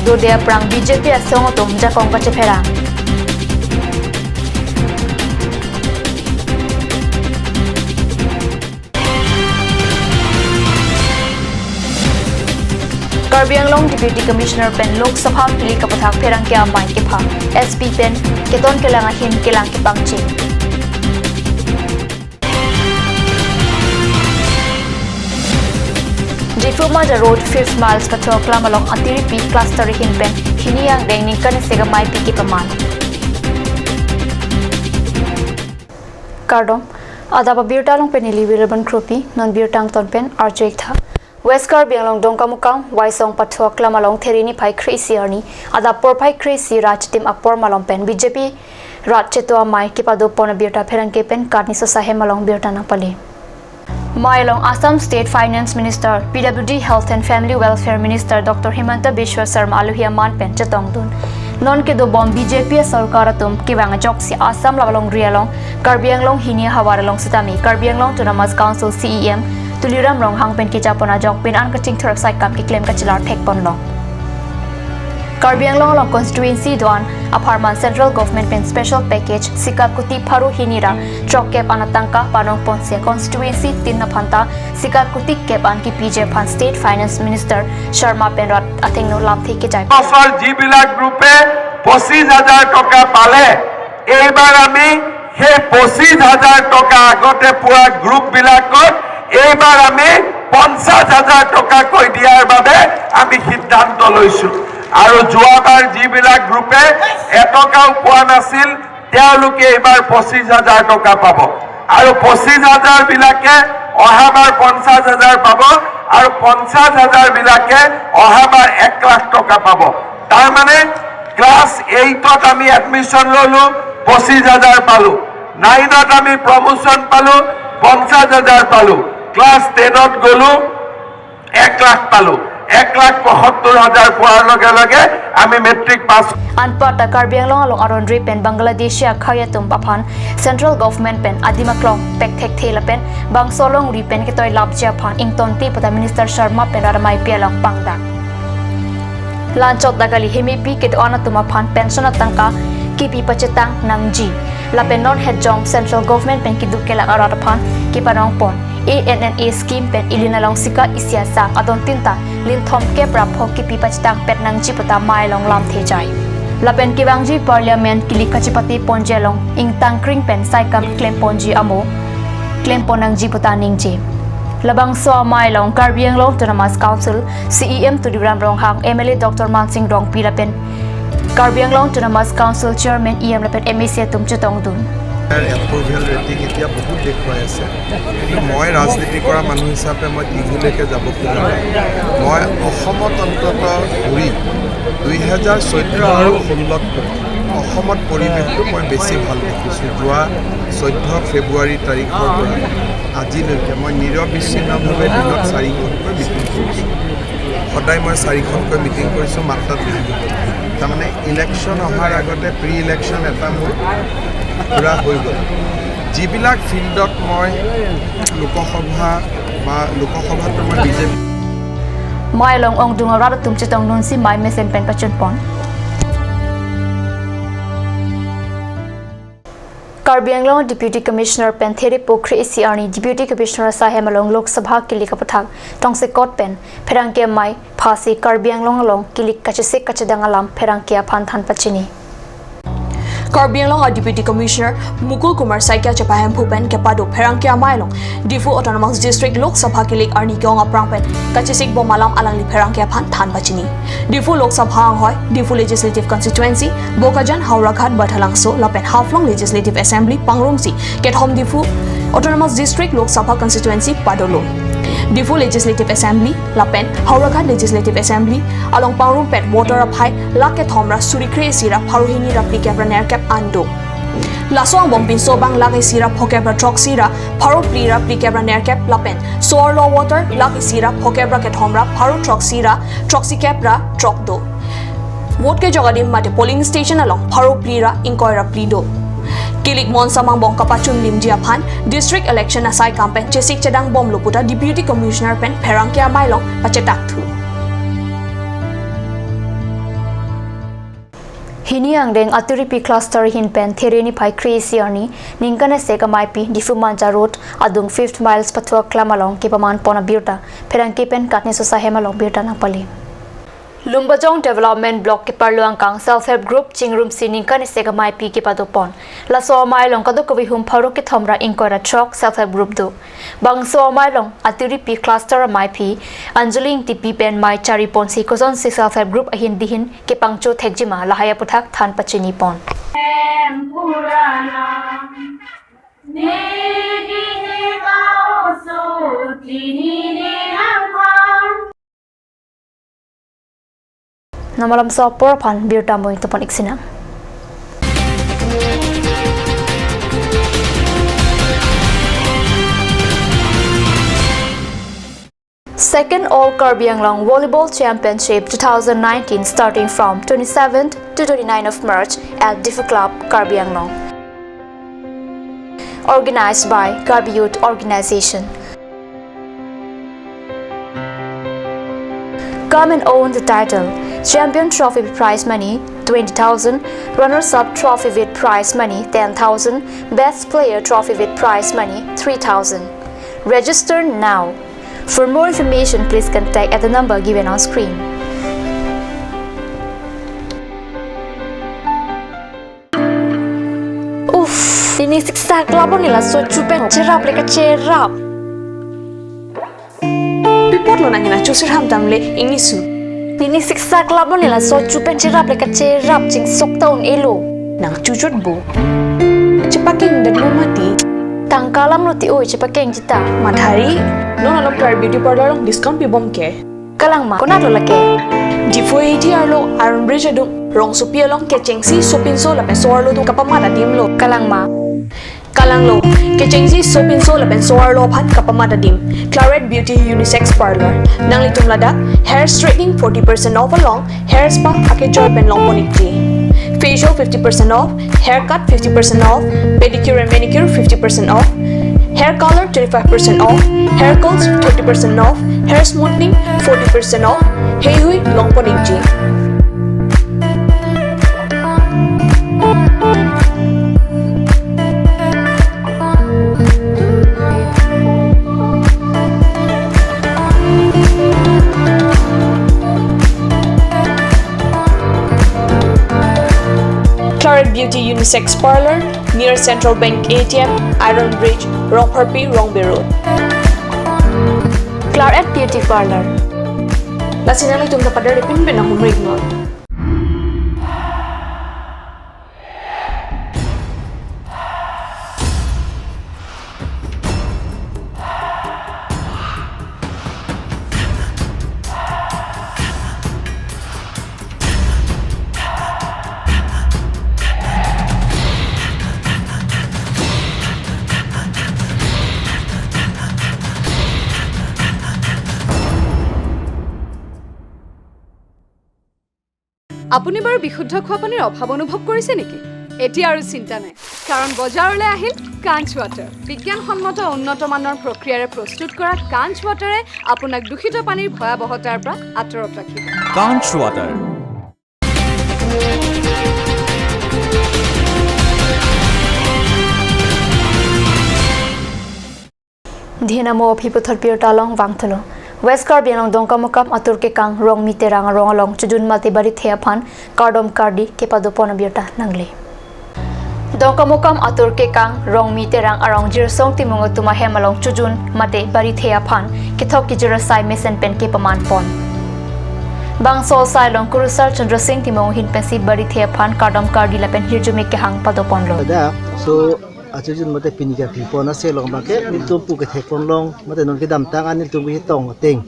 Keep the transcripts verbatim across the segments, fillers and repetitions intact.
Dode aphrang B J P asong atum jakong kachepherang. Karbi Anglong Deputy Commissioner pen Lok Sabha kilik aputhak pherangke amei kepha, S P pen keton kelang ahin kelang kepangcheng. Diphu Maja Road fifth miles Pathuaklam along atiripi cluster ahin pen hini angdeng ningkan isi amei pi kepaman. Kardom, adap abirta along pen neli Wilbon Kropi, non birta angton pen arju-ik tha. West Karbi Anglong Dongkamukam, Waisong Pathuaklam along There niphai kre-isi arni, adap porphai kre-isi ra chitim apor malom pen B J P rat chetu amei kepadopon abirta pherangke pen Karni Sosa hem along birta nangpale. Mei along Assam State Finance Minister, P W D Health and Family Welfare Minister Doctor Himanta Biswa Sarma alohi aman pen chetongdun. Non kedobom B J P sorkar atum kevang ajoksi Assam lavalongri along Karbi Anglong hini ahavar along sitame Karbi Anglong Autonomous Council C E M Tuliram Ronghang pen kejapon ajok pin an kachingthur saikam keklem kachelar thekponlo. Karbi Anglong along constituency do-an apharman Central Government pen special package sikap kuti pharo hini ra throkkep an atangka panongponsi constituency tin aphanta sikap kuti kep an kipiji aphan State Finance Minister Sarma pen rat athengno lamthe kejai. বছৰ যিবিলাক গ্ৰুপে পঁচিছ হাজাৰ টকা পালে, এইবাৰ আমি সেই পঁচিছ হাজাৰ টকা আগতে পোৱা গ্ৰুপবিলাকক এইবাৰ আমি পঞ্চাছ হাজাৰ টকাকৈ দিয়াৰ বাবে আমি সিদ্ধান্ত লৈছো। আৰু যোৱাবাৰ যিবিলাক গ্ৰুপে এটকাও পোৱা নাছিল, তেওঁলোকে এইবাৰ পঁচিছ হাজাৰ টকা পাব। আৰু পঁচিছ হাজাৰ বিলাকে অহাবাৰ পঞ্চাছ হাজাৰ পাব, আৰু পঞ্চাছ হাজাৰ বিলাকে অহাবাৰ এক লাখ টকা পাব। তাৰমানে ক্লাছ এইটত আমি এডমিশ্যন ললো, পঁচিছ হাজাৰ পালো, নাইনত আমি প্ৰমোশ্যন পালো, পঞ্চাছ হাজাৰ পালো, ক্লাছ টেনত গলো, এক লাখ পালো, এক লাখ পঁসত্তৰ হাজাৰ পোৱাৰ লগে লগে আমি matric pass. Anparta Karbi Anglong along aron ri pen Bangladeshi akhai atum aphan Central Government pen adim aklong pek thekthe lapen bangso alongri pen ketoi lapji aphan ingtonte puta Minister Sarma pen rat amei pi along pangdak. Lanchot ta kali hemepi kedo-an atum aphan pension atangka kipi pachetang nangji. Lapen non hetjong Central Government pen keduk kelak arat aphan kepanongpon A N N A scheme pen ili along sika isi asang adon tinta linthom kep ra pho kipi pachetang pet nangji puta mei along lamthe jai. Lapen kevangji Parliament kilik kachepateponji along ingtangkring pen saikam klemponji amo klempon nangji puta ningje. Labangso amei along Karbi Anglong Autonomous Council C E M Tuliram Ronghang, M L A Doctor Mansing Rongpi lapen Karbi Anglong Autonomous Council Chairman E M lapen M A C atum chetongdun. Approval rating এতিয়া বহুত দেখুৱাই আছে, কিন্তু মই ৰাজনীতি কৰা মানুহ হিচাপে মই টিহুলৈকে যাব খোজা নাই। মই অসমত অন্ততঃ ঘূৰি দুই হাজাৰ চৈধ্য আৰু ষোল্লত অসমত পৰিৱেশটো মই বেছি ভাল দেখিছোঁ। যোৱা চৈধ্য ফেব্ৰুৱাৰী তাৰিখৰ পৰা আজিলৈকে মই নিৰবিচ্ছিন্নভাৱে দিনত চাৰিখনকৈ মিটিং কৰিছোঁ। সদায় মই চাৰিখনকৈ মিটিং কৰিছোঁ, মাত্ৰাত নাই। তাৰমানে ইলেকশ্যন অহাৰ আগতে প্ৰি ইলেকশ্যন এটা মোৰ পূৰা হৈ গ'ল। যিবিলাক ফিল্ডত মই লোকসভা বা লোকসভাত মই BJP Mei along ongdung arat atum chetongdunsi mei mesen pen pachunpon. Karbi Anglong Deputy Commissioner pen There po kre-isi arni Deputy Commissioner asai hem along Lok Sabha kilik aputhak tongsekot pen pherangke amei phasi Karbi Anglong along kilik kachesik kachedang alam pherangke aphan than pachini. Karbi Anglong a Deputy Commissioner Mukul Kumar Saikia chepahemphu pen kepado pherangke amei along Diphu Autonomous District Lok Sabha kilik arni ke-ong aphrang pen kachesik bom alam alangli pherangke aphan than pachini. Diphu Lok Sabha anghoi, Diphu Legislative Constituency, Bokajan, Howraghat, Bathalangso lapen Haflong Legislative Assembly pangrumsi kethom Diphu Autonomous District Lok Sabha Constituency padolo. Diphu Legislative Assembly lapen Howraghat Legislative Assembly along pangrumpet voter aphai lakh kethom ra suri kre-isi ra pharo hini ra phlikep ra nerkep an do. Laso angbong pinso abang lakh isi ra phokep ra throksi ra pharo phli ra phlikep ra nerkep lapen so-arlo voter lakh isi ra phokep ra kethom ra pharo throksi ra throksikep ra throk do. Vote kejok adim mate polling station along pharo phli ra ingkoi ra phli do. Kilik monsa angbong kapachunlimji aphan District Election asai kam pen chesik chedang bomlo puta Deputy Commissioner pen pherangke amei along pachetak thu. Hini angdeng Atiripi cluster ahin pen There niphai kre-isi arni ningkan isi ameipi Diphu Manja Road adung fifth miles Pathuaklam along kepaman pon abirta pherangke pen Katnisosa hem along birta nangpale. Lumbajong Development Block keparlo angkang Self Help Group chingrumsi ningkan isi ameipi kepado pon. Laso amei along kadokave hum pharo kethom ra ingkoi ra throk Self Help Group do. Bangso amei along Atiripi cluster ameipi Anjali Ingtipi pen mei chari ponsi kosonsi Self Help Group ahin dihin kepangcho thekjima lahai aputhak than pachini pon. Namalam so apor aphan birta moi tupon iksinang. Second All Karbi Anglong Volleyball Championship two thousand nineteen, starting from twenty-seventh to twenty-ninth of March at Diphu Club, Karbi Anglong. Organized by Karbi Youth Organization. Come and own the title. Champion trophy with prize money twenty thousand, runners-up trophy with prize money ten thousand, best player trophy with prize money three thousand. Register now. For more information, please contact at the number given on screen. Uff, pini siksak lapu neli laso achu pen cherap le kacherap. Pi apotlo nanghin achu sirham damle ingnisu. Pini siksak lapu neli laso achu pen cherap le kacherap, chingsok ta un-elo. Nang chuchot bo. Chepakeng detlo mati. Tangka alam lo ti oi chepakengji ta. Madhari, non along Clarette Beauty Parlour along discount pibom ke. Kalang ma, konatlo lake? Diphu A T R lo, Iron Bridge adung, rongsopi along kechengsi sopinso lapen so-arlo atum kapamat adim lo. Kalang ma? Kalang lo, kechengsi sopinso lapen so-arlo aphan kapamat adim. Clarette Beauty Unisex Parlour. Nanglitum ladak hair straightening forty percent off along hair spa akejoi pen longpon ikji. Facial fifty percent off, haircut fifty percent off, pedicure and manicure fifty percent off, hair color twenty-five percent off, hair curls thirty percent off, hair smoothing forty percent off, heihui longpon ikji. Clarette Beauty Unisex Parlour, near Central Bank A T M, Iron Bridge, Rongpharpi, Rongbe Road. Clarette Beauty Parlour. Lasi nanglitum ta pader ipin pen nang humrik non. আপুনি বাৰু বিশুদ্ধ খোৱা পানীৰ অভাৱ অনুভৱ কৰিছে নেকি? এতিয়া আৰু চিন্তা নাই, কাৰণ বজাৰলৈ আহিল কাঞ্চ ৱাটাৰ। বিজ্ঞানসন্মত উন্নত মানৰ প্ৰক্ৰিয়াৰে প্ৰস্তুত কৰা কাঞ্চ ৱাটাৰে আপোনাক দূষিত পানীৰ ভয়াৱহতাৰ পৰা আঁতৰত ৰাখিব। Kanch Water. Dhinamo aphi puthot birta along vangthulo. West Karbi Anglong Dongkamukam atur kekang Rongmi Terang arong along chojun mate barithe aphan kardom kardi kepado pon abirta nangle. Dongkamukam atur kekang Rongmi Terang arong Jirsong Timung atum ahem along chojun mate barithe aphan kethok kejir asai mesen pen kepaman pon. Bangso asai along Kurusar Chandra Singh Timung ahin pensi barithe aphan kardom kardi lapen hirjume kehang pado ponlo. Ladak, so, achojun mate pini kephi pon ase along abangke nelitum pu kethek ponlong mate non kedamtang an nelitum ketong ateng.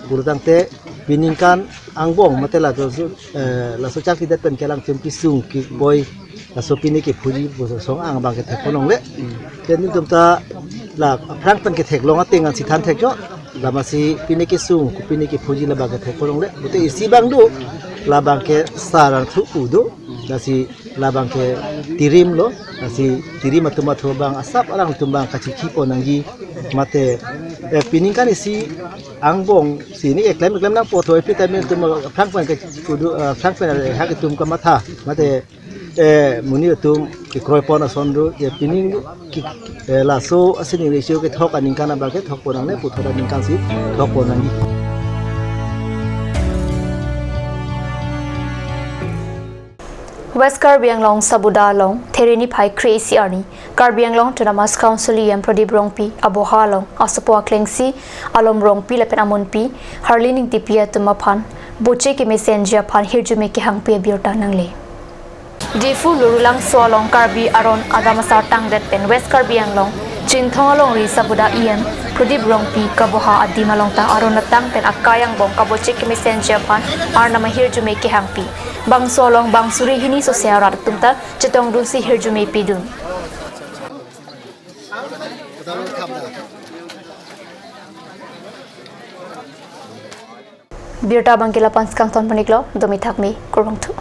Pulotangte piningkan angbong mate laso, eh, laso chaklidet pen ke alangtum kesung keboi laso pine kephuji pu asong abangke thek ponlongle. Te nelitum ta la aphrang pen ketheklong ateng ansi than thekjo. Lamasi pine kesung, pine kephuji labangke thek ponlongle. Pute isi abang do, labangke sarang thu pu do. Lasi labangke tirim lo, lasi tirim atum athu abang asap alangtum abang kachikhi pon nangji mate Eh, pining kan isi angbong si ni eklem eklem nangpo thoi pi tamin tum aphrang pen ke kudu, eh, aphrang pen hak itum kamatha mate, eh, monit atum kekroi pon ason do, eh, pining ki, eh, laso asining ratio kethok aningkan abang kethok pon nangne puthot aningkan si thok pon nangji. West Karbi Anglong Sabuda along There niphai kre-isi arni Karbi Anglong Autonomous Council E M Pradip Rongpi aboha along asopo aklengsi Alom Rongpi lapen amunpi Harlin Ingtipi atum aphan boche kemesenji aphan hirjume kehangpi abirta nangle. Diphu Lurulangso along Karbi aron adam asar tangdet pen West Karbi Anglong Chinthong alongri Sabuda E M Pradip Rongpi kaboha adim along ta aron atang pen akai angbong kaboche kemesenji aphan arnam ahirjume kehangpi. Bangso along bang suri hini sose arat atum ta chetongdunsi hirjume pidun. Birta abangke lapu-an si kangton pon-iklo, domi thakmi, kurvangthu.